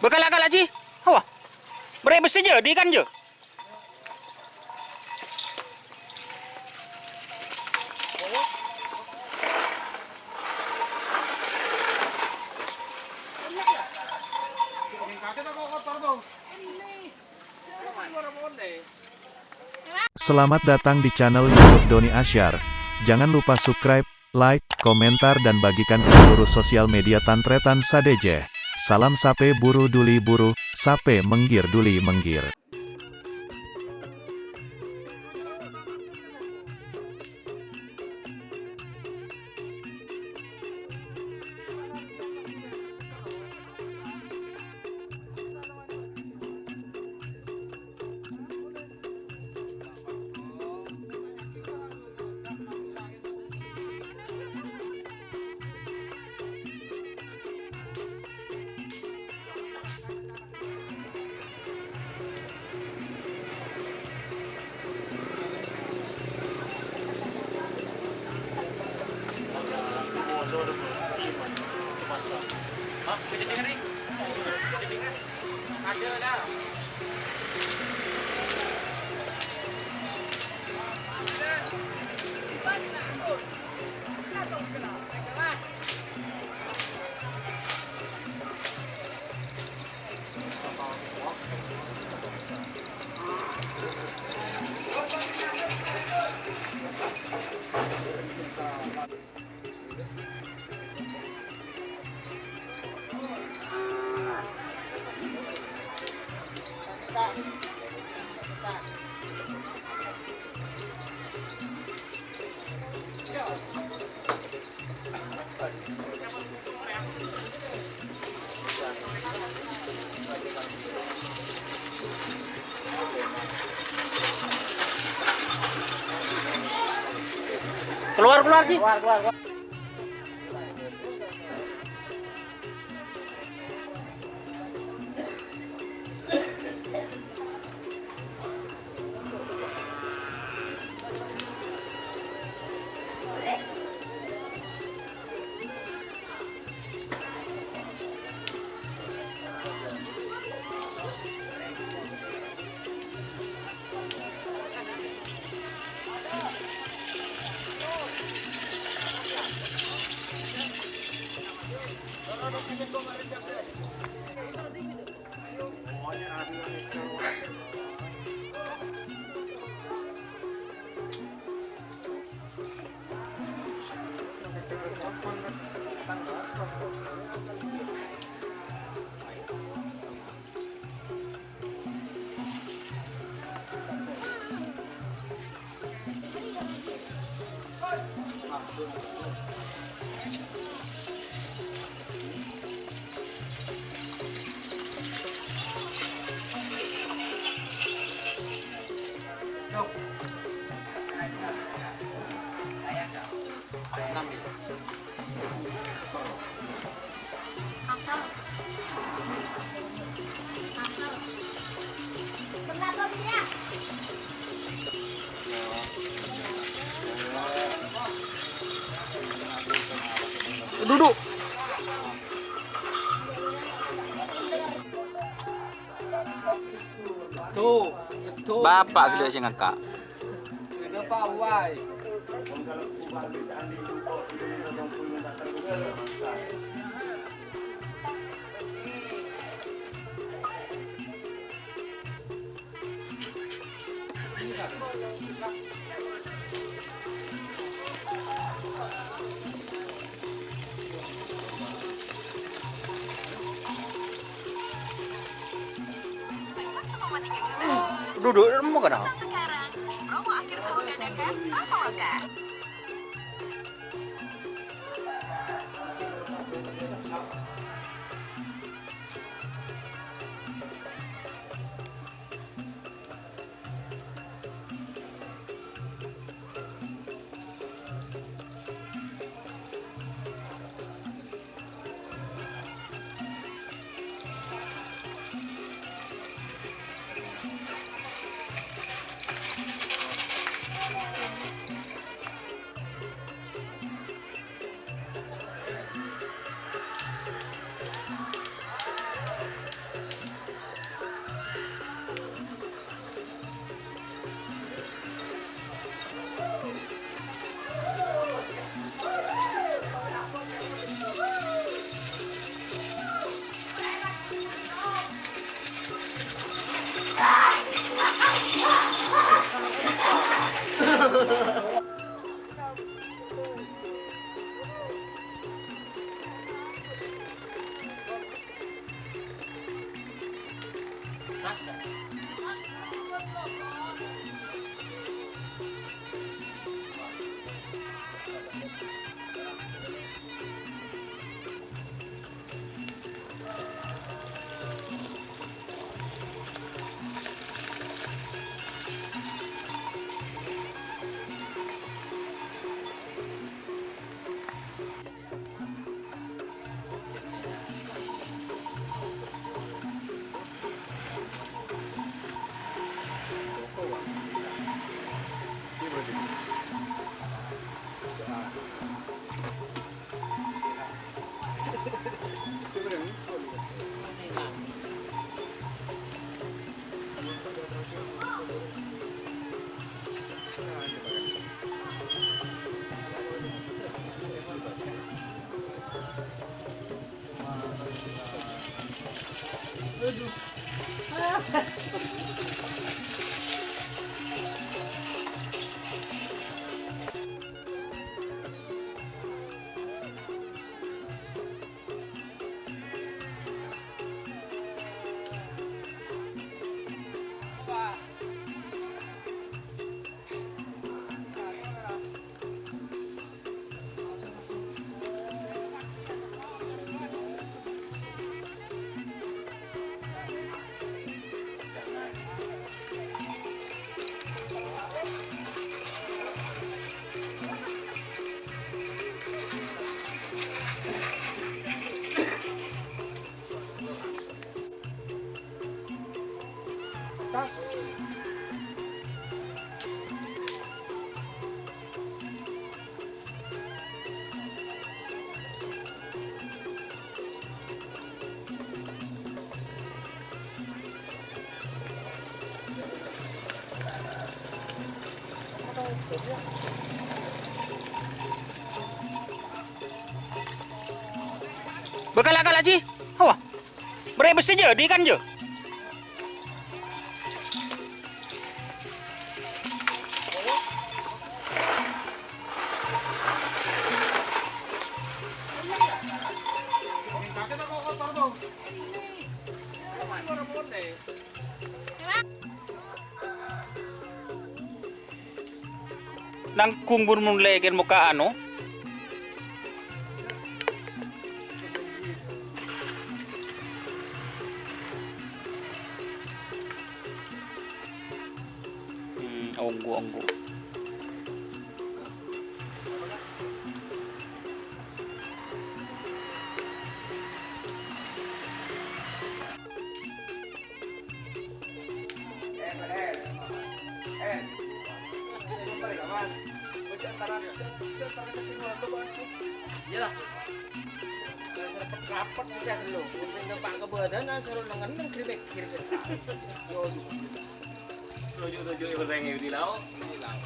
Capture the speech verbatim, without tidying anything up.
Bâkala'-kala' jiyâ. Hawa. Bârâi' bessè jâ, dhi' kan jâ. Selamat datang di channel YouTube Doni Asyar. Jangan lupa subscribe, like, komentar, dan bagikan ke seluruh sosial media tan-tarètan sadhâjâ. Salam sapè buru duli buru, sapè mènggir duli mènggir. Keluar, keluar, Ji. Keluar, keluar, keluar. Duduk. Tuh, tuh. Bapak gede sing ngakak. Duduk, mau kenapa? Sekarang, di promo akhir tahun dadakan, Traveloka. Tas. Bâkala'-kala' jiyâ. Hawa. Bârâ' bessè jâ, dhi' kan jâ. Nangghung bun mon lèkèn mokka' anu. Hmm, ongghu, ongghu. Iyâ lah. Rapet-rapet sè jâ' ghâllu. Sè nyopa' kabâdâ'ân, soro neng-enneng ghi' mèkkèr. Yo, yo. Toju'-toju' è bârrângngè budi lao. Budi lao.